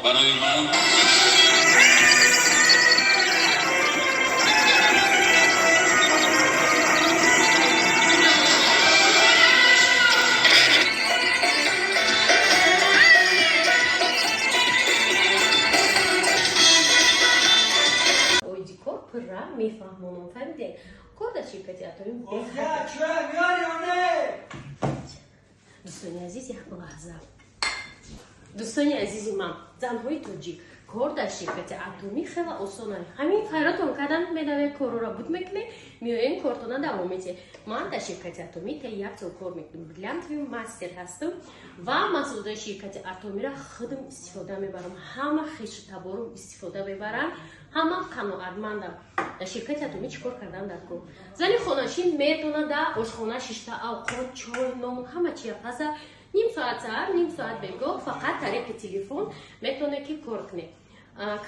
Барои ман Оиди кор пурра мефаҳмонам, фаҳмидед? Кор дар ширкати Атомӣ беҳад. Дӯстони азиз, як лаҳза. Дӯстони азизи ман, занҳои тоҷик, кор дар ширкати Атомӣ хеле осон аст. Ҳамин хайротон кардан, медавед, корро буд мекунед, меоем, кортона давом медиҳед. Ман дар ширкати Атомӣ та як сол кор мекунам, бриллиантовый мастер ҳастам ва маҳсулотҳои ширкати Атомиро худам истифода мебарам, ҳама хешу таборум истифода мебарам, ҳама қаноатмандам. Дар ширкати Атомӣ чӣ кор кардан дар кор? Зани хонашин метавонад дар ошхона шишта авқот, чой, нон, ҳама чия паза. Ним соат саҳар, ним соат бегоҳ фақат тариқи телефон метавонед ки кор кунед,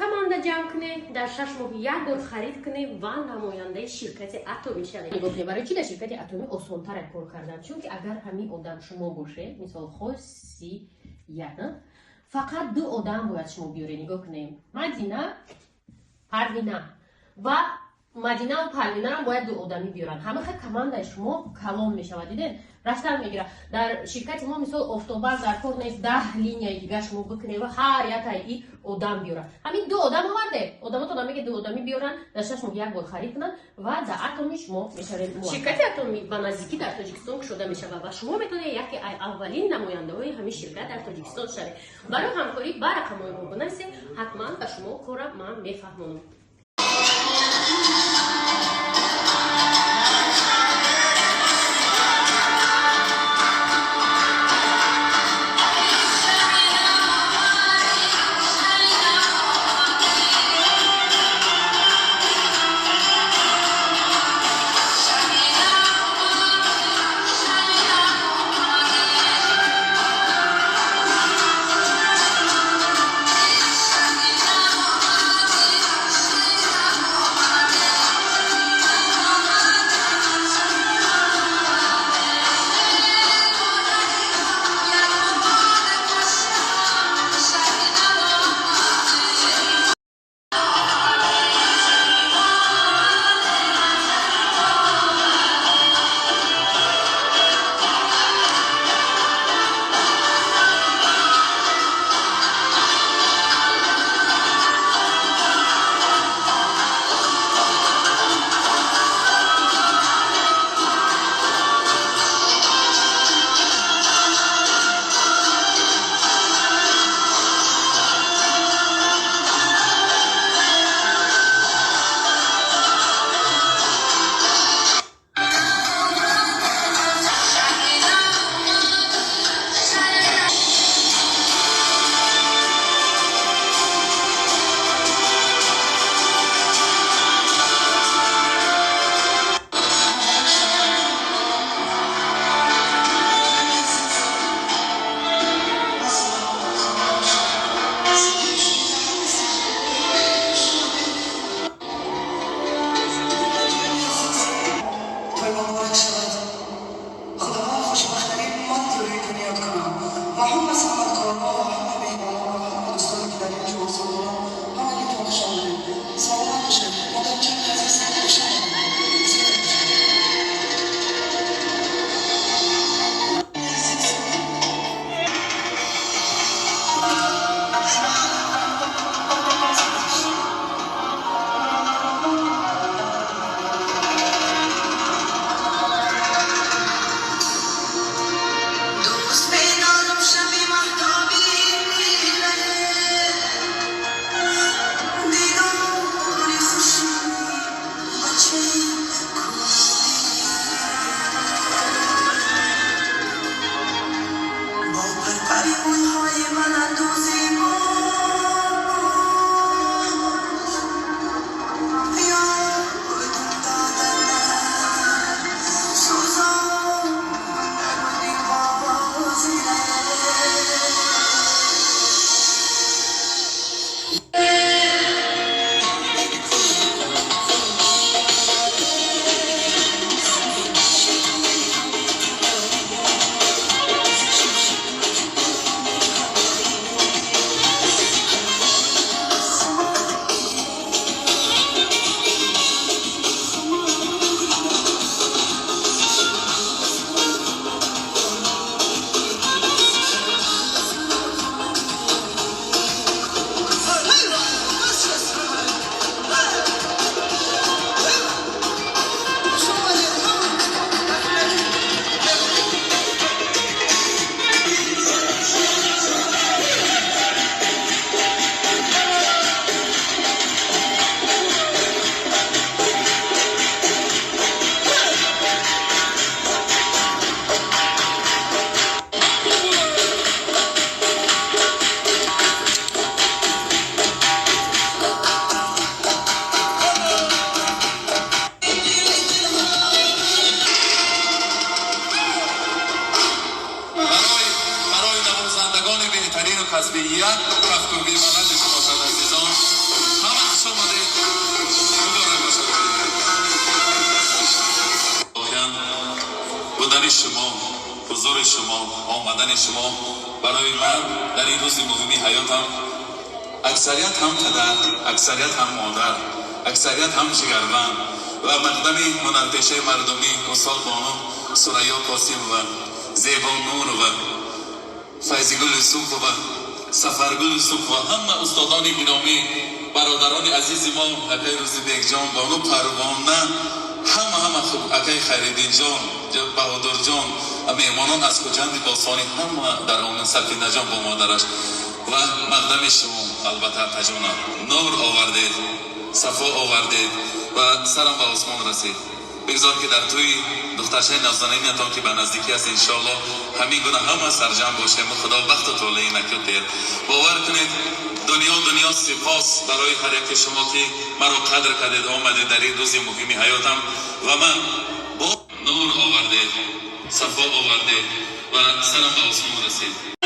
команда ҷамъ кунед, дар 6 моҳ як бор харид кунед ва намояндаи ширкати Атомӣ шавед. Нигоҳ кунед, барои чӣ дар ширкати Атомӣ осонтар кор кардан? Чунки агар ҳамин одам шумо бошед, мисол Хосият, фақат ду одам бояд шумо биёред. Нигоҳ кунем, Мадина, Парвина, ва Мадинаву Парвинаро бояд ду одамӣ биёранд. Ҳамаха командаи шумо калон мешавад, дидед, рафтан мегирад. Дар ширкати мо, мисол, офтобар дар кор нест, 10 линияи дигар шумо бикунед ва ҳар якаи и одам биёрад. Ҳамин ду одам оварде, одамотон меге ду одамӣ биёранд, дар 6 моҳ як бор харид кунанд ва дар Атоми шумо мешавед. Ширкати Атомӣ ба наздикӣ дар Тоҷикистон кушода мешавад ва шумо метавонед яке аз аввалин намояндаҳои ҳамин ширкат дар Тоҷикистон шавед. Барои ҳамкорӣ ба рақамҳои мо бинависед, ҳатман ба шумо кора ман мефаҳмонам. Як кафкӯбии баланди бошад, азизон. Ҳама хуш омадед, муборак бошад. Воқеан, будани шумо, ҳузури шумо, омадани шумо барои ман дар ин рӯзи муҳими ҳаётам, аксарият ҳам падар, аксарият ҳам модар, аксарият ҳам ҷигарбанд ва мақдами ҳунарпешаи мардумӣ, устод бону Сурайё Қосимова, Зебо Нурова, Файзигул Юсупова, Сафаргул Юсупова, ҳама устодони гиромӣ, бародарони азизи мо, акаи Рӯзибекҷон, бону Парвона, ҳама, ҳама хуб, акаи Хайриддинҷон, Баҳодурҷон, меҳмонон аз Хуҷанди бостонӣ, ҳама дар омин, Сафинаҷон бо модараш ва мақдами шумо, албатта, апаҷонам, нур овардед, сафо овардед ва сарам ба осмон расид. Бигзор, ки дар тӯи духтарчаи нозанинатон, ки ба наздикӣ аст, иншоалло, ҳамин гуна ҳама сарҷамъ бошем. Худо бахту толеи накӯ диҳад. Бовар кунед, дунё дунё сипос барои ҳар яке шумо, ки маро қадр кардед, омадед дар ин рӯзи муҳими ҳаётам ва ман бо нур овардед, сафо овардед ва сарам ба осмон расид.